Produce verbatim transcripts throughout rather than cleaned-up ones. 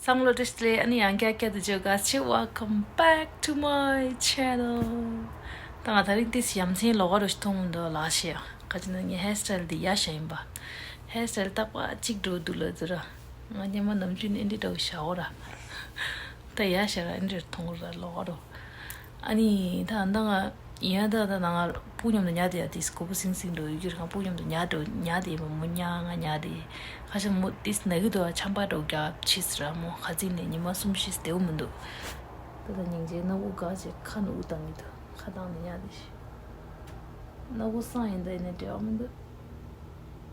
བསམ་བློ་བཀྲ་ཤིས་བདེ་ལེགས། ཨ་ནི་ཡང་བསྐྱར་བསྐྱར་དུ་བརྗོད་དགའ་ཆེ། Welcome back to my channel. ད་ང་དེ་རིང་ཏིས་ཡ་མཚན་ལོགས་ཀ་རུ་ཞིག་མཐོང་མི་འདུག་ལགས་ཤེ། ག་ཅི་ན་ངའི་ཧེར་སི་ཊལ་འདི་ཡ་ཤ་ཡིན་པ། ཧེར་སི་ཊལ་རྟག་པ་གཅིག་འགྲོ་འདུག་ལ་ཟེར་ར། ང་སྙེ་མ་ནམ་རྒྱུན་ཨེ་འདྲ་འདྲ་བོ་བཞག་འོ་ར། ད་ཡ་ཤ་ར་ཨེ་འདྲ་མཐོང་ར་ལོགས་ཀ་རུ། ཨ་ནི་ད་ད་ང་ཡིན་ཡ་ད་ད་ང་སྤུ་མཉམ་དུ་ཉལ་དེ་ཡ་ཏིས་གོ་བུ་སིང་སིང་འགྲོ་ཡོད་རྒྱུ་རེད། ང་སྤུ་མཉམ་དུ་ཉལ་འགྲོ་ཉལ་དེ་ཡིན་པ་མོ་ཉལ་ང་ཉལ་དེ། ཁ་ཤ་མོ་ཏིས་ན་གི་དོ་ཆམ་པ་འགྲོ་རྒྱ་ཕྱིས་ར་མོ་ཁ་ཚིག་ནས་ཉི་མ་གསུམ་བཞི་བདེ་བོ་མི་འདུག་ད་ད་སྙིང་རྗེ་སྣ་བུག་འགག་ཅེ་ཁ་ནུ་དབུ་བཏང་གི་འདུག་ཁ་བཏང་ནས་ཉལ་དེ་ཤི། སྣ་བུག་སངས་ཡིན་ད་ཡིན་ནས་འབྲེལ་བ་མི་འདུག་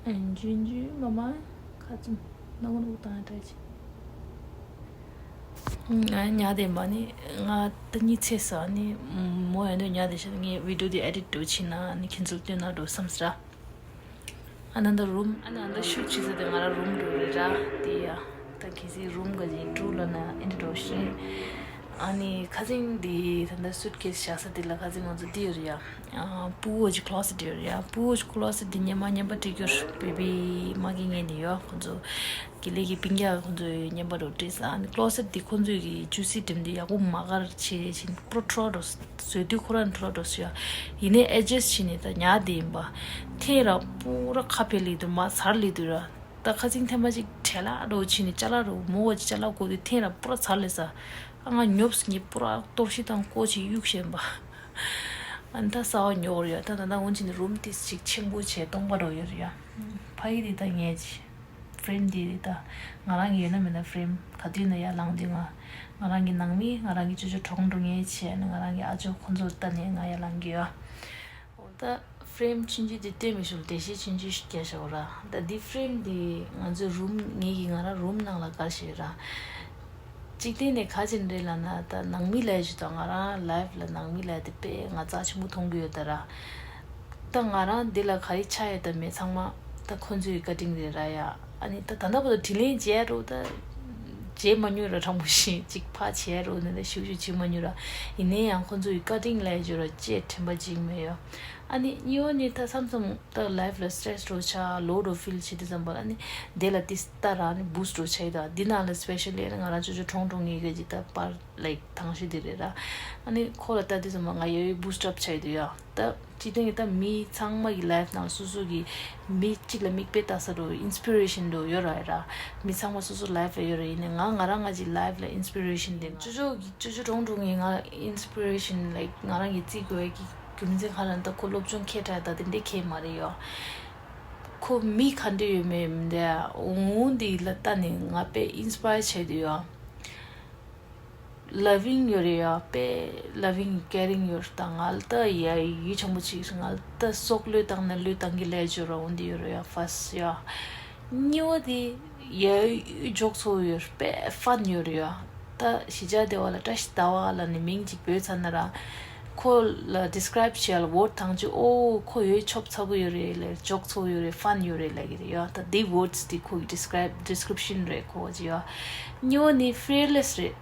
ཨན་ཇུན་ཇུན་མ་མ་ཁ་བཙུམ་སྣ་བུག་ནུ་དབུགས་བཏང་ཡ་འདྲ་ཅིག་ང་ཉལ་དེ་མ་ནི་ང་ད་གཉིད་ཚེ་ས་ནི་མོ་ཡང་དུ་ཉལ་དེ་ཤ་ངས་བི་ཌིའོ་དེ་ཨེ་ཌིཊ་འགྲོ་ཕྱིན་ན་ནི་ཁྱེད་ཚོར་སྟོན་ན་འགྲོ་བསམ་སྲ། ཨ་ན་ད་རུམ་ཨ་ན་ད་ཤུ་ཆི་ས་དེ་ང་ར་རུམ་འགྲོ་རེད་ར་དེ་ཡ་ད་གི་སི་རུམ་ག་ཅིག་ཀྲུ་ལ་ན་ཨེ་འདྲ་འགྲོ་ཤེས། ཨ་ནི་ཁ་སང་དེ་ད་ད་སུཊ་ཀེས་བཞག་ས་དེ་ལ་ཁ་སང་ང་ཚོ་དེ་ཡོད་རེད་ཡ། ཨ་སྤུ་བོ་ཅིག་ཁློ་སེཊ་ཡོད་རེད་ཡ། སྤུ་བོ་ཅིག་ཁློ་སེཊ་དེ་སྙེ་མ་སྙེ་མ་སྤྲད་རྒྱུར་བེ་བི་མ་གི་ངན་དེ་ཡོད་ཁོ་ཚོ། དགེ་ལེགས་ཀྱི་སྤུན་ཀྱག་ཁོང་ཚོའི་བརྙན་པར་འགྲོ་བྲིས་ས་ཨ་ནི་ཀློ་སེཊ་འདི་ཁོང་ཚོས་ཀྱི་ཇུ་སི་འགྲིམ་དུས་ཡག་པོ་མ་གར་བྱེད་བཞིན་པུ་རོ་ཁྲོ་རོ་བཟོས་དུས་ཁོ་རང་ཁྲོ་རོ་ཡ། ཡིན་ནའི་ཨེ་ཇེ་སི་བྱས་ནས་ད་ཉག་དེ་ཡིན་པ། ཐེངས་ར་པུ་ར་ཁ་ཕེ་ལི་དུ་མ་ཚར་ལི་དུ་ར། ད་ཁ་ཚིང་ཐེངས་མ་གཅིག་བྲེལ་ལ་རོ་བྱས་ནས་ཅ་ལག་རོ་མོ་བ་ཅི་ཅ་ལག་གོ་དུས་ཐེངས་ར་པུ་ར་ཚར་ལི་ས། ཨ་ང་ཉོབ་སི་ངས་པུ་ར་གཏོར་ཤི་དང་ཀོ་ཆི་གཡུག་བཞིན་པ། ཨ་ནི་ད་ས་བ་ཉོ་ར་ཡ། ད་ད་ད་འོན་ཅི་ནི་རུམ་ཏིས་ཅིག་ཆེན་པོ་བྱས་སྟོང་པ་རོ་ཡོད་ར་ཡ། ཕ་ཡི་དེ་ད་ངས་ཅི། ཕྲེམ་འདི་རེད་ད། ང་རང་གི་ཡོད་ན་མེད་ན་ཕྲེམ་ག་དུས་ན་ཡར་ལངས་དུས་ང་། ང་རང་གི་ནང་མི་ང་རང་གི་ཅོ་ཅོ་གྲོངས་འགྲོ་ངེས་བྱས་ནས་ང་རང་གི་ཨ་ཅོ་ཁོ་ཚོར་ལྟ་ནས་ང་ཡར་ལངས་གི་ཡོད། འོ་ད་ཕྲེམ་ཆུང་ཆུང་འདི་སྟོན་མི་ཤོག་བདེ་སྐྱིད་ཆུང་ཆུང་ཞིག་རྒྱག་ཤོག་ར། ད་འདི་ཕྲེམ་འདི་ང་ཚོའི་རུམ་ངེད་ཀྱི་ང་རང་རུམ་ནང་ལ་བཀར་ཞིག་ར། འཇིག་རྟེན་ནས་ག་ཅིག་རེད་ལབ་ན་ད་ནང་མི་ལས་ཞུ་དང་ང་རང་ལའིཕ་ལ་ནང་མི་ལས་དེ་དཔེ་ང་རྩ་ཆེན་པོ་མཐོང་གི་ཡོད་ད་ར། ད་ང་རང་འདི་ལ་ག་རེ་ཆགས་ཡོད་ད་མེད་ཚང་མ་ད་ཁོང་ཚོའི་བཀའ་དྲིན་རེད་ར་ཡ། ཨ་ནི་ད་ད་ལྟ་བར་དུ་དྲིན་ལན་འཇལ་རོགས་ད་འཇལ་མ་མྱོང་ར་དྲང་པོ་བཞིན་ཅིག་ཕར་བྱས་རོགས་ནས་ད་ཞུ་ཞུ་བྱེད་མ་མྱོང་ར། ཡིན་ནའི་ཡང་ཁོང་ཚོའི་བཀའ་དྲིན་ལས་ཞུ་ར་ཅེས་དྲན་པ་ཅིག་མེད་ཡོད། ཨ་ནི་གཉིས་པ་ནི་ད་མཚམས་མཚམས་ད་ལའིཕ་ལ་སི་ཊེ་རེ་སི་འགྲོ་ཆགས་ལོ་འགྲོ་ཕིལ་བྱེད་དུས་ཙམ་པ་ལ་ཨ་ནི་དེ་ལ་ཏིས་ད་རང་ནི་བུ་སི་ཊི་འགྲོ་ཆགས་ཡོད་ད། འདི་ནང་ལ་སི་པེ་ཤལ་ལི་ཨ་ནི་ང་རང་ཅོ་ཅོ་གྲོངས་འགྲོ་ངེས་གི་ད་པར་ལའིཀ་དང་ཤོས་དེ་རེད་ར། ཨ་ནི་ཁོ་ལ་ལྟ་དུས་ཙམ་པ་ང་ཡ་ཡོད་བུ་སི་ཊི་ཨབ་ཆགས་ཡོད་དུ་ཡ། ད་སྤྱི་བཏང་གི་ད་མི་ཚང་མ་གི་ལའིཕ་ནང་སོ་སོ་གི་མི་གཅིག་ལ་མིག་དཔེ་ལྟ་ས་འགྲོ་ཨིན་སི་པི་རེ་ཤན་འགྲོ་ཡོད་ར་ཡ་ར། མི་ཚང་མ་སོ་སོ་ལའིཕ་ལ་ཡོད་ར། ཡིན་ནའི་ང་ང་རང་ང་གི་ལའིཕ་ལ་ཨིན་སི་པི་རེ་ཤན་དེ་ཅོ་ཅོ་གི་ཅོ་ཅོ་གྲོངས་འགྲོ་ངེས་ང་ཨིན་སི་པི་རེ་ཤན་ལའིཀ་ང་རང་གི་རྩིས་དགོས་ཀྱི་རྒྱུ་མཚན་ག་ལ་ད་ཁོ་སློབ་སྦྱོང་ཁེ་དྲག་ད་དེ་འདྲས་ཁེ་མ་རེད་ཡོ། ཁོ་མི་ག་འདྲ་ཡོད་མེད་མི་འདྲ་འོང་འདི་ལ་ལྟ་ནས་ང་དཔེ་ཨིན་སི་པ་ཡར་བྱས་འདུག་ཡོ། ལ་བིང་ཡོད་རེད་ཡོ། དཔེ་ལ་བིང་ཀེ་རིང་ཡོད་རེད། ད་ང་ལ་ལྟ་ཡ་ཡུལ་ཆེན་པོ་ཅིག་རེད། ང་ལ་ལྟ་སྲོག་བློས་བཏང་ནས་བློས་བཏང་གི་ལས་བྱོས་ར་འོང་འདི་ཡོད་རེད་ཡོ། ཧྥ་སི་ཡོ། གཉིས་པ་དེ་ཡ་ཡུལ་འཇོག་ཚོ་ཡོད་རེད། དཔེ་ཧྥན་ཡོད་རེད་ཡོ། ད་གཞིས་ཆགས་སྡེ་བ་ལ་བཀྲ་ཤིས་ཟླ་བ་ལ་ནི་མིང་གཅིག་བོས་ཚར་ན་ར། ཁོ་ལ་ཌི་སི་ཀ་རའིབ་བྱེད་ཡ་ལ་ཝོརཌ་ཐང་ཅིག་ཨོ་ཁོ་ཡོད་ཆོབ་ཚ་པོ་ཡོད་རེད་ལས་འཇོག་ཚོ་ཡོད་རེད་ཧྥན་ཡོད་རེད་ལས་ཀྱི་རེད་ཡོ། ད་འདི་ཝོརཌ་འདི་ཁོ་གི་ཌི་སི་ཀ་རའིབ་ཌི་སི་ཀི་རིབ་ཤན་རེད་ཁོ་ཅི་ཡོ། གཉིས་པ་ནི་ཕི་ཡར་ལེ་སི་རེད།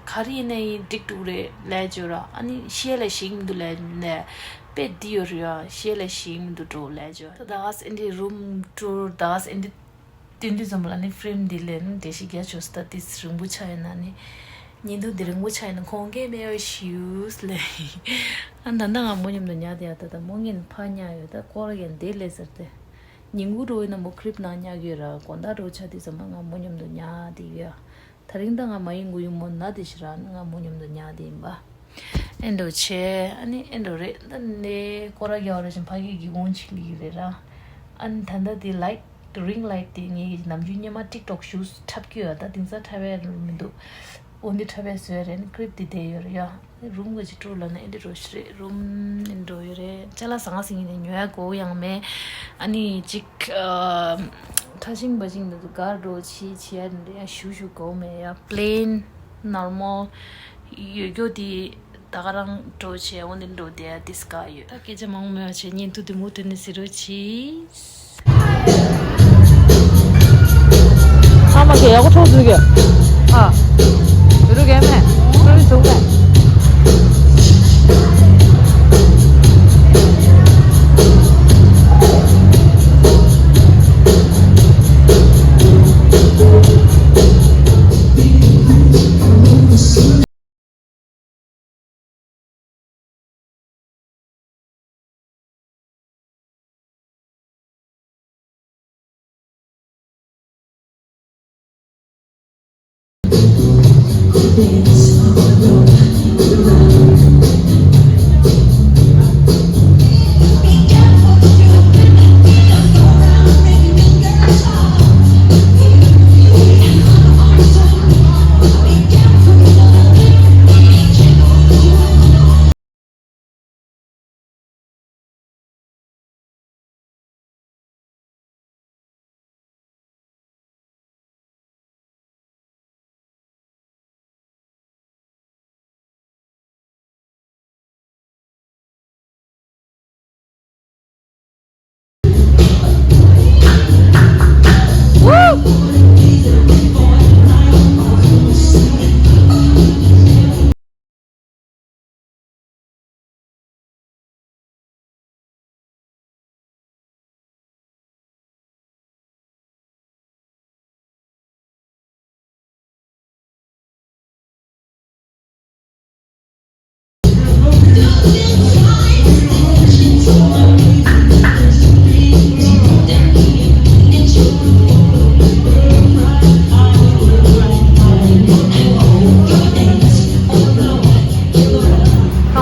ག་རེ་ཡིན་ན་ཡིན་འགྲིག་འདུག་རེད་ལས་བྱོས་ར། ཨ་ནི་ཤེས་ལ་ཞིག་མི་འདུག་ལས་ནས་དཔེ་འདི་ཡོད་རེད་ཡོ། ཤེས་ལ་ཞིག་མི་འདུག་འགྲོ་ལས་བྱོས། ད་ད་ག་སེ་འདི་རུམ་ཊུར་ད་ག་སེ་འདི། དེ་དུས་ཙམ་པ་ལ་ནི་ཕི་རེམ་འདི་ལས་ནི་འགྲེལ་བཤད་རྒྱག་ཆོག་སི་ད་ཏིས་རིང་པོ་ཆགས་ཡོད་ན་ནི། ཉིན་ཐོ་འདི་རིང་པོ་ཆགས་ཡོད་ན་ཁོང་གིས་མེད་པ་ཞུས་ལེ། ཨ་ད་ལྟ་ང་མོ་མཉམ་དུ་ཉལ་དེ་ཡ། ད་ད་མོ་ངན་ཕ་ཉལ་ཡོད། ད་སྐོར་ཡན་དེ་ལས་ཟེར་ཏེ། ཉིན་གུང་འགྲོ་ཡོད་ན་མོ་ཁི་རིབ་ནང་ཉལ་གི་ཡོད་ར། དགོང་དག་འགྲོ་ཆགས་དུས་ཙམ་པ་ང་མོ་མཉམ་དུ་ཉལ་དེ་ཡོད། ད་རིང་ད་ང་མ་ཡིན་གུ་ཡིན་མོ་ན་དེ་ཤི་ར་ནི་ང་མོ་མཉམ་དུ་ཉལ་དེ་ཡིན་པ། ཨེ་འགྲོ་ཆེ། ཨ་ནི་ཨེ་འགྲོ་རེད། ད་ནས་སྐོར་ར་རྒྱག་རེ་བཞིན་ཕ་གི་སྒེའུ་ཁུང་ཕྱེ་གི་རེད་ར། ཨ་ནི་ད་ལྟ་དེ་ལའིཊ་རིང་ལའིཊ་དེ་ངའི་ནམ་རྒྱུན་སྔོན་མ་ཊིག་ཊོག་ཞུགས་འཁྲབ་ཀྱི་ཡོད། ད་དེང་སང་འཁྲབ་ཡ་མི་འདུག་འོ་འདི་འཁྲབ་ཡ་བཟོས་རེད། ཨ་ནི་ཀི་རིབ་དེ་བསྡད་ཡོད་རེད་ཡ། རུམ་ག་ཅིག་དཀྲུག་ལ་ན་ཨེ་འདྲ་འགྲོ་ཞིག་རེད། རུམ་ཨེ་འགྲོ་ཡོད་རེད། ཅ་ལག་ཟང་ཟིང་ཡིན་ནས་ཉོ་ཡ་གོ་ཡང་མེད། ཨ་ནི་ཅིག་ཁ་ཤིང་བ་ཤིང་འདི་ཚོ་གར་འགྲོ་ཕྱི་ཕྱི་ཡ་འདི་ཡ་ཞུ་ཞུ་གོ་མེད་ཡ། པི་ལེན་ནོར་མལ་ཡོད་རྒྱུ་དེ། ད་ག་རང་འགྲོ་བྱས་འོ་འདི་འགྲོ་དེ་ཏིས་ཀ་ཡོད། ད་སྐད་ཆ་མང་མོས་བྱས་ཉིན་ཐུ་དེ་མུ་དེ་ནི་ཟེར་རོ་ཆི། ཚང་མ་གི་ཡག་པོ་འཕྲོག་འཛུལ་གི། ཨ། བུ་རུ་གས་མེད། བུ་རུ་བྱུང་མེད།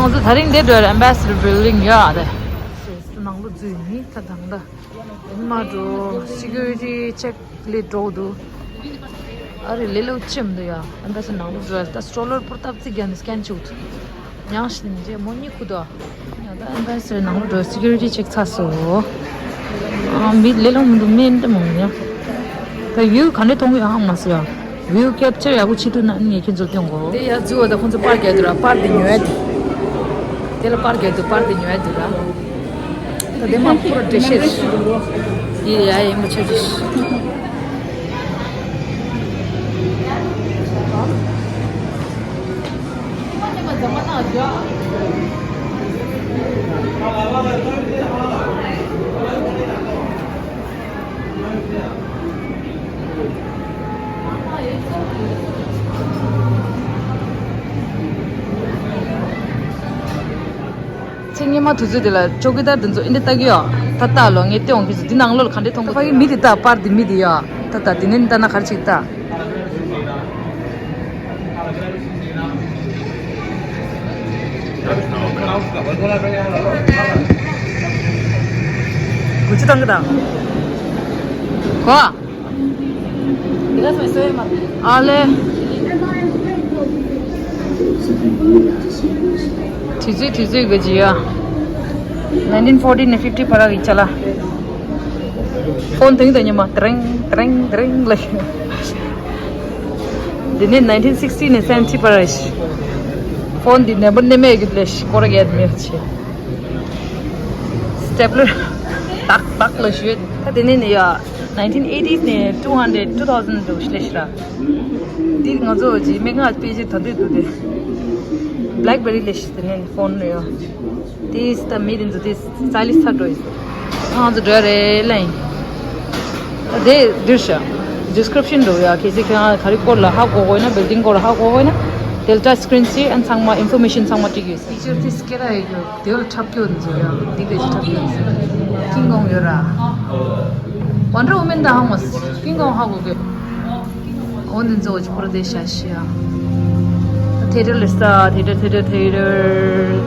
ང་ཚོ་དེ་རིང་འདིར་འགྲོ་ཡ་རེད། Ambassador Building ཡོད་རེད། ནང་ལོགས་འཛུལ་ཡིན། ད་དང་ད་ཡིན་མ་འགྲོ། Security check ལས་འགྲོ་འདུག་ཨ་རི་ལས་སླ་ཅིག་མི་འདུག་ཡ། Ambassador ནང་ལོགས་འཛུལ་ཡ། ད་stroller པུར་ཏབ་ཙིག་རྒྱག་ནས་scan བྱེད་དགོས་འདུག་མྱངས་ཤིང་རྗེས་མོ་གཉིད་ཁུག་འདུག་ཡ། ད་Ambassador ནང་ལོགས་འགྲོ། Security check ཚར་སོང་། ཨ་མི་ལས་སླ་མི་འདུག་མི་འདྲ་མང་ཡ། ད་view ག་འདྲ་མཐོང་གི་ཡོད་ཧ་མ་སོང་ཡ། View capture ཡག་པོ་བྱེད་ཐུབ་ན་ངས་ཁྱེད་ཚོར་སྟོན་དགོས། དེ་ཡར་འཛུལ་བ་དང་ཁོང་ཚོ་པར་རྒྱག་འདུག་ར། པར་དེ་ཉོ་ཡ་དེ། དེ་ལ་པར་རྒྱག་འདུག་པར་དེ་ཉོ་ཡ་འདུག་ར། ད་དེ་མ་པུར་འགྲེལ་བཤད་རེད། ཡིན་ཡ་ཡིན་པ་ཆ་ཅིག་ཚེ་སྔོན་མ་དུས་ཚོད་དེ་ལ་ཅོ་ཀི་དར་འདི་ཚོ་འདི་འདྲ་ལྟ་གི་ཡོད། ད་ལྟ་ལོ་ངས་སྟོན་འོང་གི་འདུག་འདི་ནང་ལོགས་ལ་ག་འདྲ་མཐོང་གི་འདུག་ཕ་གི་མི་དེ་ལྟ། པར་འདི་མི་དེ་ཡོད། ད་ལྟ་འདི་ནས་ལྟ་ན་ག་རེ་ཅིག་ལྟ། གུ་ཅི་བཏང་གི་དང་། གོ། ཨ་ལེ། དུས་ཚོད་དུས་ཚོད་གི་ཇི་ཡ། Nineteen forty ནས་fifty བར་གི་ཆ་ལ། ཕོན་དེང་དང་ཉི་མ་ཏྲེང་ཏྲེང་ཏྲེང་ལ། འདི་ནས་nineteen sixty ནས་seventy བར་རེད། ཕོན་འདི་ནས་པར་ནས་མེད་གི་ལས་སྐོར་ག་ཡ་མེད་ཆེ། Stapler ཏག་ཏག་ལ་ཞུས། ད་དེ་ནས་ནི་ཡ། Nineteen eighties ནས་two hundred two thousand འདུག་ལས་ཤི་ར། འདི་ང་ཚོ་ཇི་མེད་ང་དཔེ་ཆ་ད་འདོད་འདུག་དེ། Blackberry ལས་ཤི་དེ་ནས་ཕོན་ནས་ཡ། དེས་ད་མི་དེ་ཚོ་དེ་སི་ལི་སི་ཚར་འགྲོ་ཡིན། ཁང་ཚོ་འགྲོ་རེད་ལན། དེ་འདིར་ཤ། Description འགྲོ་ཡ། གལ་སྲིད་ཁྱེད་རང་ག་རེ་སྐོར་ལ་ཧ་གོ་དགོས་ན། Building སྐོར་ལ་ཧ་གོ་དགོས་ན། དེ་ལ་touch screen བྱས། ཨ་ཚང་མ་information ཚང་མ་བྲིས་ཡོད། Picture དེ་སྐད་ར་ཡོད་གི། དེ་ལ་འཁྲབ་སྐྱོད་འཛུལ་ཡ། འདི་ག་ཅི་འཁྲབ་སྐྱོད་འཛུལ། ཀིང་ཀོང་ཡོད་ར། Wonder Woman ད་ཧ་མ་སི། ཀིང་ཀོང་ཧ་གོ་གི། འོ་འདི་ཚོ་ཅི་པར་དེ་ཤ་ཤི་ཡ། Theater ལ་ས། Theater theater theater།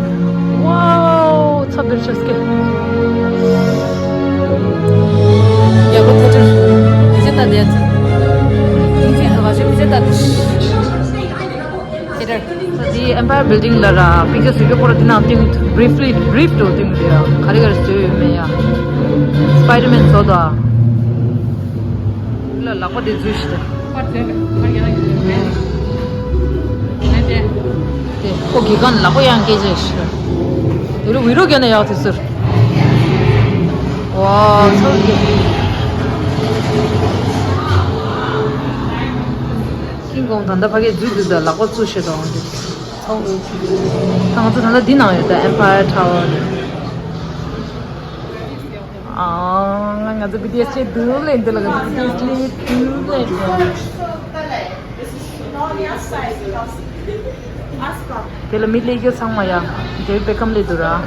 Wow ཚ་བེར་ཤ་སྐེ། ཡ་གོ་theater། མི་ཚེ་ད་དེ་ཚ། མི་ཚེ་ཧ་ག་ཤ་མི་ཚེ་ད་དེ། Theater། འདི་Empire Building ལ་ར། Picture བཟོ་རྒྱུ་སྐོར་དེ་ནང་སྟེང་briefly brief དུ་སྟེང་དེ་ཡ། ག་རེ་ག་རེ་བཟོས་ཡོད་མེད་ཡ། Spider-Man བཟོ་དོ། ལ་ལག་པ་དེ་འཛུལ་ཤི་ད། དེ་ཁོ་གི་གང་ལག་པ་ཡང་སྐད་ཆ་ཤི། དེ་རུ་བི་རོ་རྒྱ་ན་ཡག་དེ་ཟུར། ཝའོ་ཚོར་གི། ཀིང་ཀོང་ད་ལྟ་ཕ་གིར་འཛུལ་འདུག་ད་ལག་པ་བཙུགས་ཤེས་དང་འདི། ད་ང་ཚོ་ད་ལྟ་འདི་ནང་ཡོད་ད། Empire Tower། ཨ། ང་ང་ཚོ་བི་ཊི་ཨེས་སླེབས་འདུག་ལབ་འདི་ལ་ང་ཚོ་བི་ཊི་ཨེས་སླེབས་འདུག་ལབ། དེ་ལ་མི་སླེབས་རྒྱུ་ཚང་མ་ཡ། ཌེ་བིཌ་བྷེ་ཁམ་སླེབས་འདུག་ར།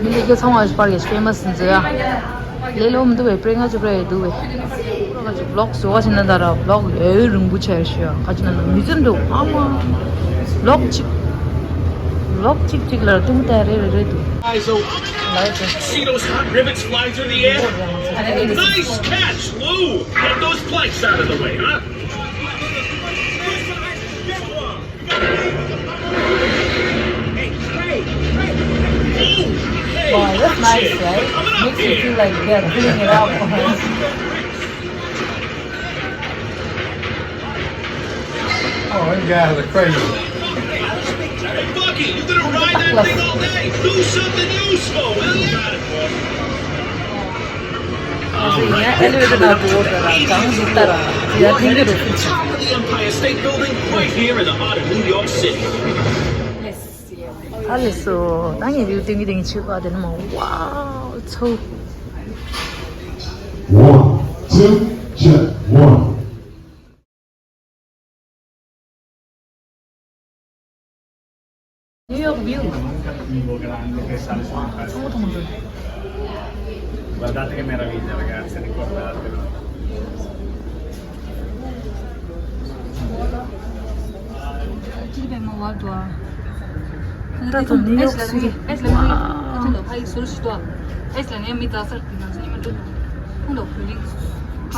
མི་སླེབས་རྒྱུ་ཚང་མ་པར་གྱི་ཕེ་མ་སི་འཛུལ་ཡ། ལས་སླ་མི་འདུག་བས། སྤྲེལ་ང་ཅོ་པྲ་ཡི་འདུག་བས། ཁ་ཅིག་བི་ལོག་བཟོ་བ་ཞིག་ན་ད་ར་བི་ལོག་ཡོད་རིང་པོ་ཆགས་ཤག་ཁ་ཅིག་ན་མི་ཚེ་འདུག་ཨ་མ། བི་ལོག་གཅིག་བི་ལོག་གཅིག་གཅིག་ལ་ལྟུང་བསྡད་རེ་རེ་རེ་འདུག See those hot rivets fly through the air? Nice catch, Lou! Get those planks out of the way, huh? Wow, that's nice, right? Makes you feel like they're pulling it out for her. Oh, these guys are crazy. Hey, Bucky, you gonna ride that thing all day? Do something useful, will you? All right. Top of the Empire State Building, right here in the heart of New York City. ཨ་ལེ་སོ། ད་ངས་རིའུ་ཏིང་གི་ཏིང་ཆུ་བ་དེ་ནི་མ། Wow, ཚོ། One, two, check, one. New York view. Wow, ཚང་མ་མཐོང་འདུག Guardate che meraviglia, ragazzi, ricordate.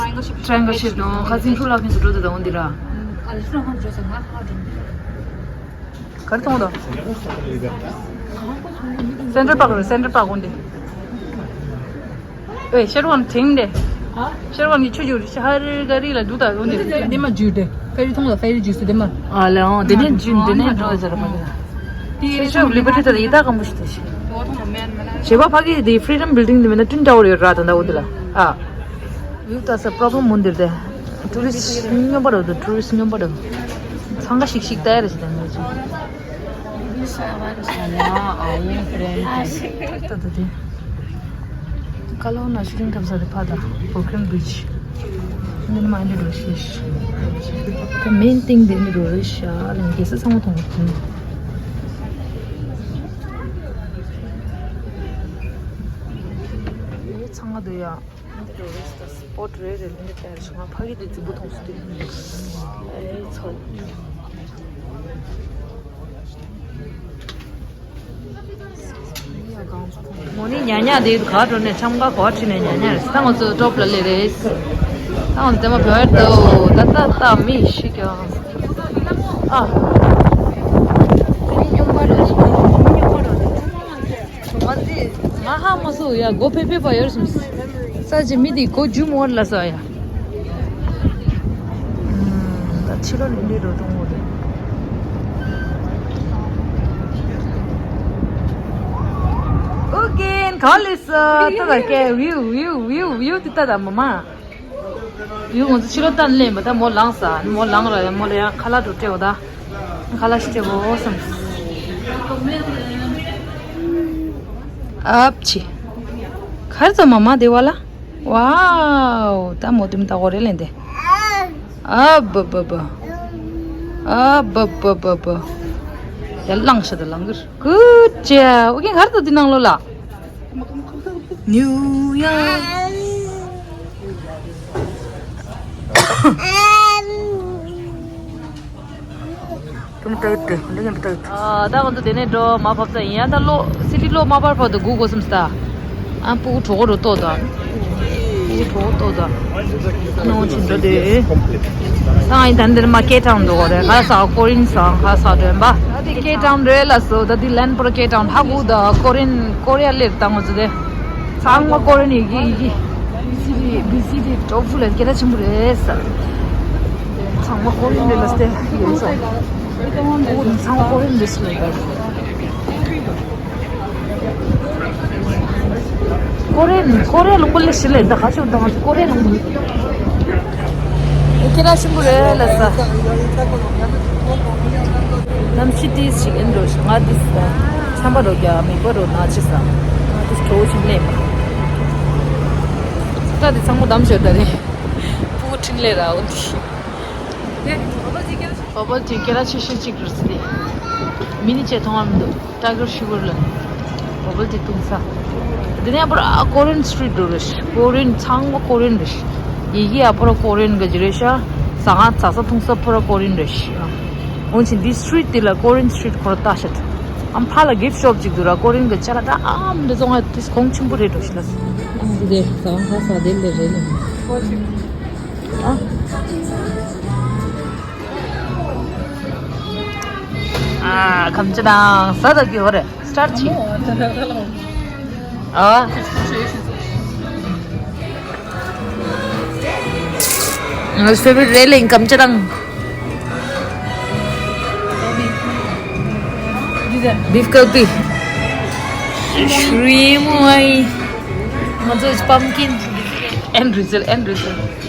Triangle shape དང་ཁ་སང་ཕྲུ་ལག་ཁན་ཚོ་འགྲོ་དེ་དང་འདི་ར། ག་རེ་མཐོང་དང་། Central Park རེད། Central Park འོང་དེ། ཨེ་ཤེར་ཝན་དེང་དེ། ཤེར་ཝན་གྱི་ཆུ་རྒྱུག་ཧ་རི་ག་རི་ལ་འདུག་ད་འོང་དེ། དེ་མ་འཇུས་ཏེ། ཕེ་རི་མཐོང་ལ་ཕེ་རི་འཇུས་སུ་དེ་མ། ཨ་ལེ་ཨོ་དེ་ནས་འཇུས་དེ་ནས་འགྲོ་ཟེར་བ་རེད། དེ་ཤེར་ཝན་ལི་བར་ཊི་ད་ཡི་ད་གམ་བུ་ཞིག་ད་ཤི། བྱེད་པ་ཕ་གི་དེ་Freedom Building དེ་མེད་ན་Twin Tower ཡོད་ར་ད་ད་འོང་དེ་ལ། ཨ། ཡུ་ད་ས་པྲོ་བྷ་ལེམ་མུ་འདིར་དེ། ཊུ་རི་སི་སྨྱོན་པ་རེད་དོ། ཊུ་རི་སི་སྨྱོན་པ་རེད། འཚང་ཁ་ཤིག་ཤིག་ལྟ་ཡ་རེད་ཞེ་དྲག་མེད་ཅིག་ད་ད་དེ། ཀ་ལོ་ན་ཤུ་ཊིང་འཁྲབ་ས་དེ་ཕ་ད་Brooklyn Bridge འདི་ནི་མ་འདི་འགྲོ་ཤེས། ད་མེན་ཐིང་དེ་འདི་འགྲོ་རེད་ཤག་ལན་རྒྱལ་ས་ཚང་མ་མཐོང་གི་འདུག་ཚང་མ་དེ་ཡ། འདི་འགྲོ་རེད་ཤག་སྤོ་ཊི་རེད་རེད། འདི་འདྲ་བྱས་རེད་ཤག་ང་ཕ་གི་དེ་རྫིག་པོ་མཐོང་སོང་དེ། ཨེ་ཚོ། མོ་ནི་ཉ་ཉ་དེ་ག་འགྲོ་ནས་ཆམ་ག་གོ་ཁྲི་ནས་ཉ་ཉ་རེད། ད་ང་ཚོ་ཊོབ་ལ་ལེ་རེད། ད་ང་ཚོ་དེ་མ་བོད་དོ་ད་ད་ད་མི་ཤི་ཀྱང་། ཨ། ང་ཚོ་ང་ཧ་མ་སོ་ཡ་སྒོ་ཕེ་ཕེ་པ་ཡོད་སོང་། ས་ཅི་མི་དེ་སྒོ་རྒྱུ་མོ་ལ་ས་ཡ། ད་ཕྱི་ལོགས་ནས་འདི་འགྲོ་གཏོང་གོ་དེ། ཨོ་ཀེ་ག་ལེ་ས་ད་ད་ཀེ་བིའུ་བིའུ་བིའུ་བིའུ་དེ་ད་ད་མ་མ། ཡུལ་ང་ཚོ་ཕྱི་ལོགས་ལྟ་ནས་ལེན་པ་ད་མོ་ལངས་ས་མོ་ལངས་ར་ཡ་མོ་ལ་ཡ་ཁ་ལག་འགྲོ་སྤྲད་འོ་ད། ཁ་ལག་ཞིག་སྤྲད་འོ་བསམ། ཨབ་ཆི། གར་ཙམ་མ་མ་བདེ་བ་ལ། ཝའོ་ད་མོ་དུམ་ད་གོ་རེ་ལེན་ཏེ། ཨ་བ་བ་བ། ཨ་བ་བ་བ་བ། ཡ་ལངས་ཤ་ད་ལངས་གིར། Good job. ཨོ་ཀེ་གར་ཙམ་དེ་ནང་ལོ་ལ། New York. ཀུན་ཏུ་ཏུ་འདི་ཀུན་ཏུ་ཏུ། ཨ་ད་ང་ཚོ་དེ་ནས་འགྲོ་མ་བབས་ས་ཡིན་ཡང་ད་ལོ་སི་ཊི་ལོ་མ་བར་བར་དུ་སྒུག་དགོས་སམ་སྟ། ཨ་ཕྲུ་གུ་གྲོགས་རོ་ཏོ་ད། ཕྲུ་གུ་གྲོགས་ཏོ་ད། ཨ་ནོ་ཆིན་འགྲོ་དེ། ད་ཡིན་ད་འདིར་མ་ཀེ་ཊའུན་འགྲོ་གོ་རེད། ཁ་ས་ཀོ་རིན་ས་ཁ་ས་འགྲོན་པ། ད་དེ་ཀེ་ཊའུན་རེད་ལ་སོ་ད་དེ་ལན་པོ་ར་ཀེ་ཊའུན་ཧ་གུ་ད་ཀོ་རིན་ཀོ་རི་ཡ་ལེར་ད་ང་ཚོ་དེ། ཚང་མ་ཀོ་རིན་ཡི་གེ་ཡི་གེ། བི་སི་ཌི་བི་སི་ཌི་ཊོབ་ཕུལ་ལ་སྐད་གྲགས་ཆེན་པོ་རེད་ས། ཚང་མ་ཀོ་རིན་རེད་ལ་སྟེ་ཡིན་ས། ཚང་མ་ཀོ་རིན་རེད་ས་ལ་ཡ། ཀོ་རེ་ནི་ཀོ་རེ་ལུང་པ་ལས་ཞི་ལས་ད་ག་ཚོད་དང་ཀོ་རེ་ལུང་པ། ཁྱེད་རང་ཆེན་པོ་རེད་ལ་ས། གནམ་གཤིས་ཏིས་ཞིག་ཨིན་འགྲོ་ཞིག་ང་ཏིས་ས། ཆམ་པ་རོ་རྒྱ་མིག་པ་རོ་ན་ཆི་ས། ང་ཏིས་གྲོ་བོ་ཆིན་ལེ་མ། ད་དེ་ཚང་མ་དམ་བྱོས་ད་རེད། ཕྲུ་གུ་ཕྲིན་ལས་ར་འོ་འདི། བ་བལ་ཏི་སྐད་གྲགས་ཆེ་ཤོས་གཅིག་རེད་ཟེར་ཏེ། མི་ནི་ཅེ་མཐོང་བ་མི་འདུག Tiger Sugar ལ། བ་བལ་ཏི་བཏུང་ས། དེ་ནས་པར་ཨ་ཀོ་རིན་སི་ཊི་རིཊ་འགྲོ་རེད། ཀོ་རིན་ཚང་མ་ཀོ་རིན་རེད། ཡི་གེ་ཨ་ཕོ་ར་ཀོ་རི་ཡན་གི་ཅི་རེད་ཤག་ཟ་ཁང་ཟ་ས་འཐུང་ས་ཕོ་ར་ཀོ་རི་ཡན་རེད་ཤག་འོན་ཀྱང་འདི་སི་ཊི་རིཊ་འདི་ལ་ཀོ་རི་ཡན་སི་ཊི་རིཊ་ཁོ་ར་ལྟ་ཤག་ཨམ་ཕ་ལ་གིཕ་ཊི་ཤོབ་ཅིག་འདུག་ར། ཀོ་རི་ཡན་གི་ཅ་ལག་འདྲ་ཨམ་འདི་བཙོང་ང་དེ་གོང་ཆེན་པོ་རེད་འགྲོ་ཤི་ལ། ཨ་འདི་ཟ་ཁང་ཁ་ས་དེ་ལས་རེད་ལ། ཨ། ཨ་ཁམ་ཅི་དང་ས་ད་གི་ཧོ་རེ་སི་ཊར་ཆི། ཨ། ངའི་ཕེ་ཝ་རིཊ་རེད་ལེ་ཁམ་ཅི་དང་། བིཕ་ཀལ་པི། ཤྲི་མོ་ཨའི། ང་ཚོ་པམ་ཀིན། ཨེན་རི་ཟལ་ཨེན་རི་ཟལ།